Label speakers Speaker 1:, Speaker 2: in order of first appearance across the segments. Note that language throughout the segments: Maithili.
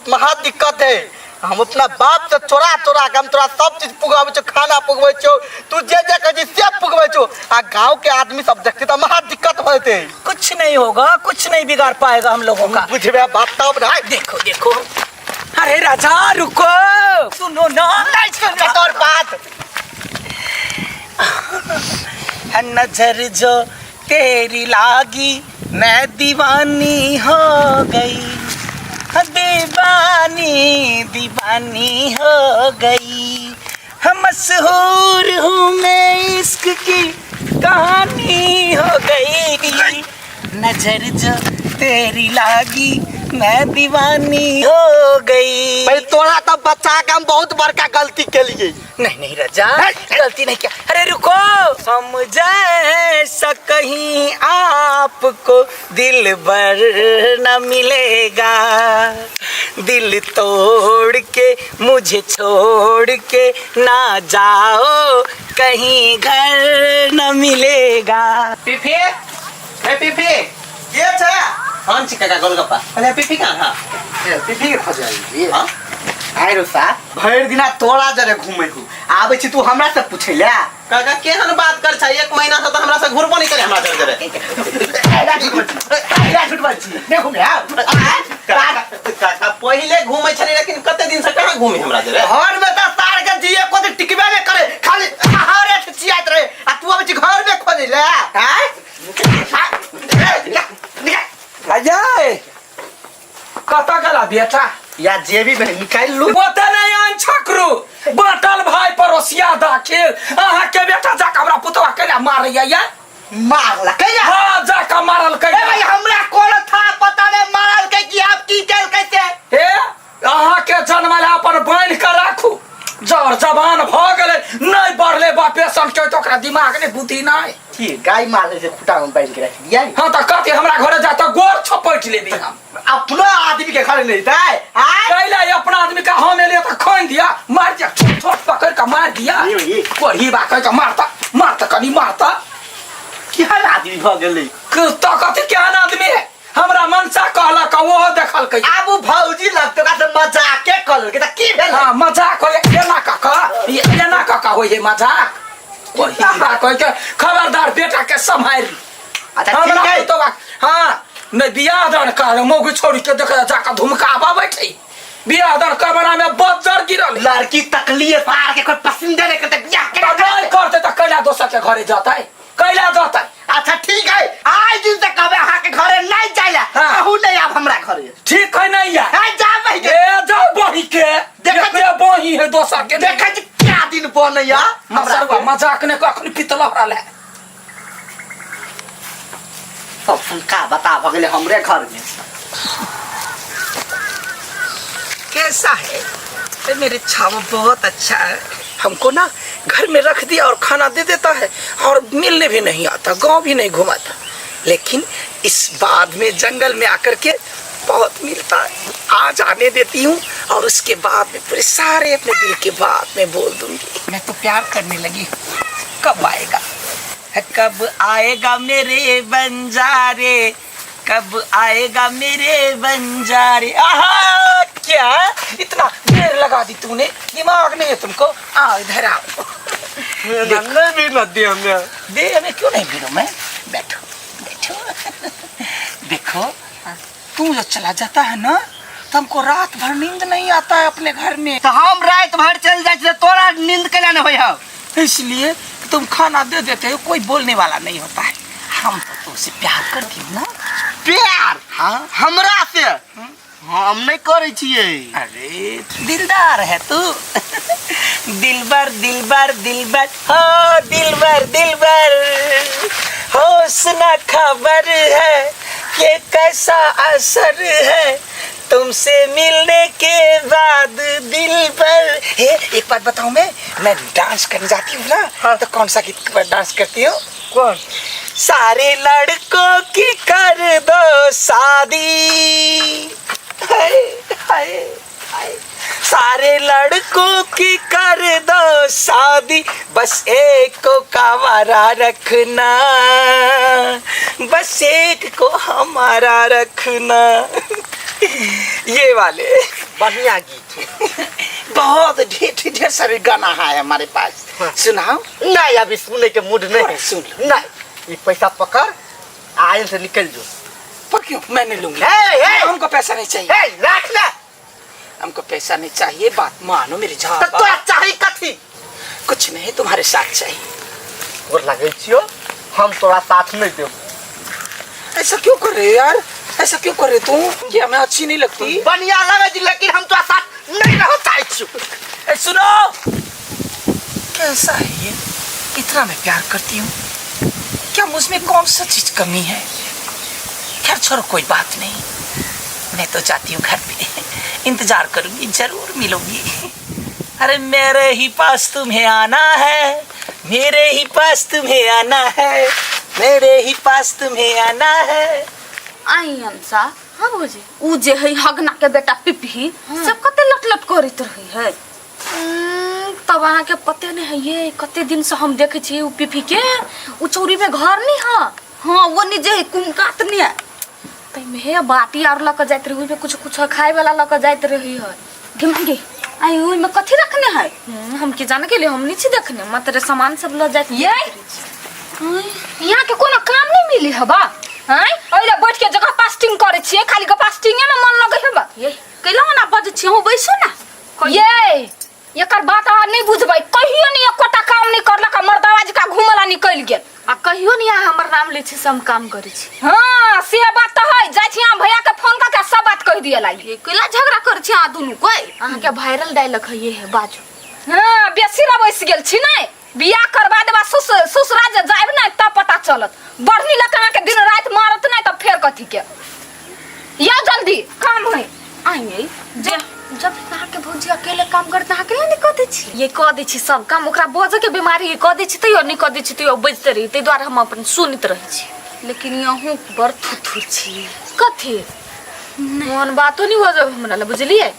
Speaker 1: महा दिक्कत है। हम अपना बाप से चोरा चोरा के हम तोरा सब चीज पुगाबै छौ, खाना पुगबै छौ, तू जे जे कहै छी से पुगबै छौ, आ गांव के आदमी सब देखते तऽ महा दिक्कत हो जेतै।
Speaker 2: कुछ नहीं होगा, कुछ नहीं बिगाड़ पाएगा हम लोगों का।
Speaker 1: बुझबे बात तब ना।
Speaker 2: देखो देखो, अरे राजा रुको, सुनो ना।
Speaker 1: नहीं सुनबे तोर बात।
Speaker 2: नजर जो तेरी लागी मैं दीवानी हो गई, दीवानी दीवानी हो गई। हम मशहूर हूँ मैं, इश्क की कहानी हो गई। नजर जो तेरी लागी मैं दीवानी हो गई।
Speaker 1: भाई तोरा तो बच्चा के हम बहुत बड़का गलती के लिए।
Speaker 2: नहीं नहीं रजा, गलती नहीं किया। अरे रुको, हम जैसा कहीं आपको दिल भर न मिलेगा। दिल तोड़ के मुझे छोड़ के ना जाओ, कहीं घर न मिलेगा।
Speaker 3: पीफी, ए पीफी।
Speaker 1: के छै?
Speaker 3: हम छी काका गोलगप्पा। अरे पीफी कहाँ?
Speaker 1: ए, पीपी के खोजे आइली।
Speaker 3: हाँ?
Speaker 1: आइ रो सा भरि दिना तोरा जरे घूमै हूँ, आबै छी तू हमरा से पूछै ले।
Speaker 3: काका केहन बात कर छै, एक महीना से तो हमरा से घुरबो नहीं करे हमरा जरे जरे।
Speaker 1: झूठ बोल छी, नहीं घूमे आउ।
Speaker 3: काका पहिले घूमै छलै, लेकिन कते दिन से कहाँ घूमे हमरा जरे।
Speaker 1: घर में तऽ सार के जिए को टिकबे नहीं करे, खाली हरे से चियात रहे, आ तू आबै छी घर में खोजै ले। आय
Speaker 2: अजय कतऽ गेला बेटा?
Speaker 1: या जेबी में निकाल लू।
Speaker 2: ओतऽ नहि आन छकरू बाटल भाई पड़ोसिया दाखिल। अहाँ के बेटा जाके हमरा पुतवा केना मारैया या?
Speaker 1: मारला कहिया?
Speaker 2: हाँ, जाके मारल
Speaker 1: ए भाई
Speaker 2: कहिया।
Speaker 1: हमरा कोनो था पता नहीं मारल के कि आप की केल कैसे।
Speaker 2: हे, अहाँ के जनमल अपन बान्हि के राखू, जर जवान भऽ गेलै, नहि बढ़ले बापे सन के तऽ ओकरा दिमाग नहि बुद्धि नहि।
Speaker 1: की गाय मारले से खुटा में बांध के रख दिया।
Speaker 2: हाँ तऽ कथी हमरा घरे जा तऽ गोर छपटि लेबी हम।
Speaker 1: अपनो आदमी के घरे नहीं जाए। आय
Speaker 2: कैला अपना आदमी का हम एलियै तऽ खोनि दिया, मार दिया, छोट छोट पकड़ के मार दिया।
Speaker 1: ये।
Speaker 2: कोढ़ी बा कहि के मारता मारता कनी मारता।
Speaker 1: केहन आदमी भऽ गेलै?
Speaker 2: तऽ कथी केहन आदमी है, हमरा मनसा कहलक ओहो देखलकै।
Speaker 1: आब उ भौजी लगतो ओकरा से मजाके कऽ लेलकै तऽ की भेलै?
Speaker 2: हाँ मजाक होय एना कऽ कऽ, एना कऽ कऽ होय है मजाक। कोढ़ी बा कहि के खबरदार बेटा के सम्हारि।
Speaker 1: अच्छा
Speaker 2: हमरा
Speaker 1: ठीक है।
Speaker 2: पुतोबा हाँ नहीं बियाह दान कर मौगी छोड़ी के देख जाके धुमकाबा बैठे, बियाह दान कमरा में बज्जर गिरल।
Speaker 1: लड़की तकलिए पार के कोई पसंद नहीं करते बियाह के।
Speaker 2: तो नहीं करते तो कैला दोसर के घरे जतै, कैला जतै।
Speaker 1: अच्छा ठीक है, आज दिन से कहबे अहाँ के घरे नहीं जाइला।
Speaker 2: हाँ।
Speaker 1: कहू नहीं आब हमरा घरे।
Speaker 2: ठीक है नहीं या
Speaker 1: हाँ, जा बही के।
Speaker 2: ए जाओ बही के,
Speaker 1: देखा
Speaker 2: देखते बही है दोसर के।
Speaker 1: देखै छी क्या दिन बनैया हमरा
Speaker 2: मसरुआ
Speaker 1: के।
Speaker 2: मजाक ने कखन पितल रहल है।
Speaker 1: सब शंका बता भऽ गेलै हमरे घर में।
Speaker 2: कैसा है? अरे मेरे छावा बहुत अच्छा है, हमको ना घर में रख दिया और खाना दे देता है और मिलने भी नहीं आता, गांव भी नहीं घुमाता, लेकिन इस बाद में जंगल में आकर के बहुत मिलता है। आज आने देती हूँ और उसके बाद में पूरे सारे अपने दिल के बात में बोल दूंगी। मैं तो प्यार करने लगी, कब आएगा, कब आएगा मेरे बंजारे, कब आएगा मेरे बंजारे। आहा क्या इतना देर लगा दी तूने, दिमाग नहीं है तुमको। आओ इधर आओ।
Speaker 1: नहीं भी नदी हमें
Speaker 2: दे, हमें क्यों नहीं भिड़ू मैं, बैठो बैठो। देखो तू जो चला जाता है ना तो हमको रात भर नींद नहीं आता है अपने घर में।
Speaker 1: तो हम रात भर चल जाए छियै, तोरा नींद केना नहीं होय हौ?
Speaker 2: इसलिए कि तुम खाना दे देते हो, कोई बोलने वाला नहीं होता है। हम तो तुमसे प्यार करती हूँ ना।
Speaker 1: प्यार?
Speaker 2: हाँ।
Speaker 1: हमरा से? हम नहीं करै छियै।
Speaker 2: अरे दिलदार है तू। दिलबर दिलबर दिलबर हो दिलबर दिलबर, होश ना खबर है ये कैसा असर है तुमसे मिलने के बाद दिल पर। हे एक बात बताऊं, मैं डांस करने जाती हूँ ना।
Speaker 1: हाँ।
Speaker 2: तो कौन सा गीत पर डांस करती हूँ?
Speaker 1: कौन?
Speaker 2: सारे लड़कों की कर दो शादी, हाय हाय हाय, सारे लड़कों की कर दो शादी, बस एक को कावारा रखना, बस एक को हमारा रखना। ये वाले।
Speaker 1: बढ़िया गीत।
Speaker 2: बहुत ढेर ढेर सारे गाना है हमारे पास।
Speaker 1: हाँ।
Speaker 2: सुनाओ।
Speaker 1: नहीं, अभी सुने के मूड नहीं।
Speaker 2: अरे सुन लो।
Speaker 1: नहीं, ये पैसा पकड़, आयन से निकल जो।
Speaker 2: पर क्यों? मैं नहीं लूंगी।
Speaker 1: हे, हे।
Speaker 2: हमको पैसा नहीं चाहिए।
Speaker 1: हे, रख ले।
Speaker 2: हमको पैसा नहीं चाहिए, बात मानो मेरी
Speaker 1: तो
Speaker 2: झापा।
Speaker 1: तोरा चाही कथी?
Speaker 2: कुछ नहीं, तुम्हारे साथ चाहिए।
Speaker 1: गोर लगै छियो, हम तोरा साथ नहीं देब।
Speaker 2: ऐसा क्यों कर रहे हो यार? ऐसा क्यों कर रहे तू? क्या मैं अच्छी नहीं लगती?
Speaker 1: बढ़िया लगे छी, लेकिन हम तोरा साथ नहीं रह चाहे छियो।
Speaker 2: ए, सुनो, कैसा है ये? इतना मैं प्यार करती हूँ, क्या मुझ में कौन सा चीज कमी है? खैर छोड़ो, कोई बात नहीं, मैं तो जाती हूँ घर पे, इंतजार करूंगी, जरूर मिलूंगी। अरे मेरे ही पास तुम्हें आना है, मेरे ही पास तुम्हें आना है, मेरे ही पास तुम्हें आना है।
Speaker 4: आई अंसा। हाँ भौजी, उ जे है हगना के बेटा पिपही सब कते लट लट करैत रहे है। तब अहाँ के पते नहीं है ये कते दिन से हम देखे छी उ पिपही के, उ चौरी में घर नहीं है। हाँ, वो नहीं जे है कुमकात नहीं है, तैमे हे बाटी आर लऽ के जाइत रही, ओहिमे कुछ कुछ खाए वाला लऽ के जाइत रही है। गे आई ओहिमे कथी रखने है? हम की जाने के लिए, हम नहीं छी देखने, मात्र सामान सब लऽ जाइत। ये यहाँ के कोनो काम नहीं मिली हबा? हैं, ओइला बैठ के जगह पास्टिंग करे छियै, खाली गपास्टिंगे में मन लगे हबा। ये कैला ना बज छी, हम बैसू ना। ये एकर बात अहाँ नहीं बुझबै, कहियो नहीं एकोटा काम नहीं करलक, मर्दावा जकाँ घूमला निकलि गेल। आ कहियो नहीं अहाँ हमर नाम लै छी से हम काम करै छी। हाँ से बात तऽ है, जाइ छी अहाँ भैया के फोन कऽ के सब बात कहि दिअ लागी। ये कैला झगड़ा करै छी अहाँ दुनू कोइ? अहाँके वायरल डायलॉग है ये है, बाजू। हाँ बेसी रबैस गेल छी नै, बियाह करवा देबा ससुरा जे जायब ने तब पता चलत। बढ़नी लग अहाँके दिन राति मारत नहि तब फेर कथी के। या जल्दी काम है। आइए जे जब अहाँके भौजी अकेले काम करत अहाँ अकेले नहि कऽ दै छी? ये कऽ दै छी सब काम, ओकरा बजऽ के बीमारी है, कऽ दै छी तैयो नहि कऽ दै छी तैयो बजिते रही, ताहि दुआरे हम अपन सुनैत रहै छी। लेकिन अहूँ बड़ थुथुर छी। कथी मोहन बातो नहि बजब हमरा लए, बुझलियै?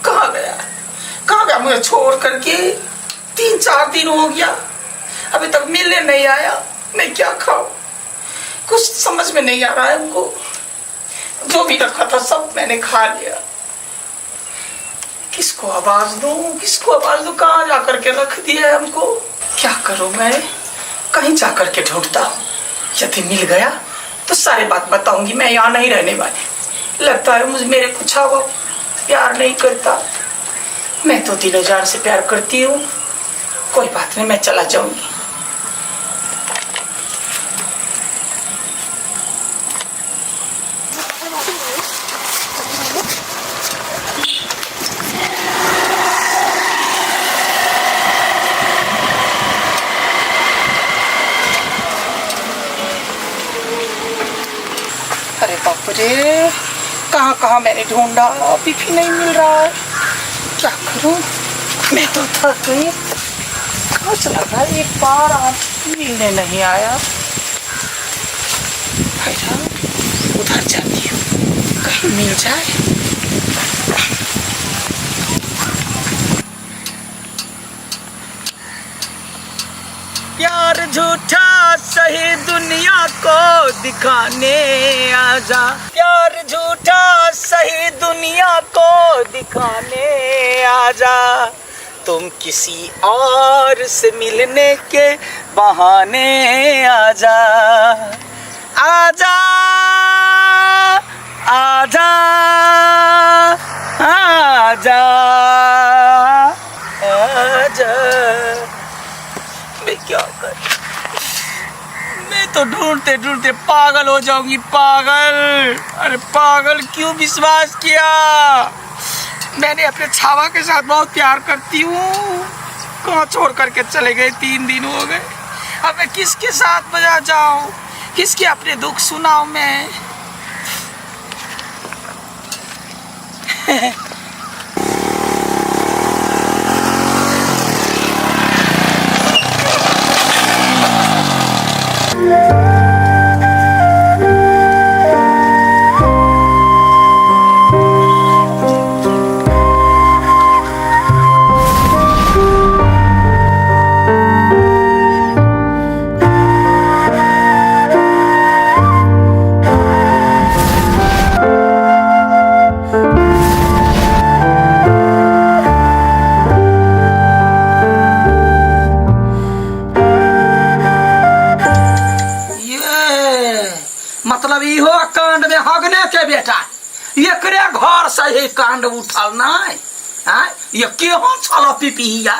Speaker 2: कहाँ गया, कहाँ गया? मुझे छोड़ करके 3-4 दिन हो गया, अभी तक मिलने नहीं आया। मैं क्या खाऊं, कुछ समझ में नहीं आ रहा है हमको। जो भी रखा था सब मैंने खा लिया। किसको आवाज दूं, किसको आवाज दूं? कहाँ जा करके रख दिया है हमको? क्या करूं मैं, कहीं जा करके ढूंढता हूँ, यदि मिल गया तो सारे बात बताऊंगी। मैं यहाँ नहीं रहने वाली। लगता है मुझे मेरे कुछ वो प्यार नहीं करता। मैं तो दिलो जान से प्यार करती हूँ। कोई बात नहीं, मैं चला जाऊंगी। अरे बाप रे, कहाँ कहाँ मैंने ढूंढा, अभी भी नहीं मिल रहा है। क्या करूँ, मैं तो थक गई। कहाँ चला गया? एक बार आप मिलने नहीं आया। भाई साहब, उधर जाती हूँ, कहीं मिल जाए। प्यार झूठा सही दुनिया को दिखाने आजा, प्यार झूठा सही दुनिया को दिखाने आजा, तुम किसी और से मिलने के बहाने आजा, आजा आजा आजा आजा। मैं क्या करूं, मैं तो ढूंढते ढूंढते पागल हो जाऊंगी, पागल। अरे पागल, क्यों विश्वास किया? मैंने अपने छावा के साथ बहुत प्यार करती हूँ, कहाँ छोड़ करके चले गए, 3 दिन हो गए। अब मैं किसके साथ बजा जाऊँ, किसके अपने दुख सुनाऊँ मैं? ये मतलब इहो कांड में हगने के बेटा एकरे घर से ही कांड उठल नहीं आय ये केहन छल पिपिया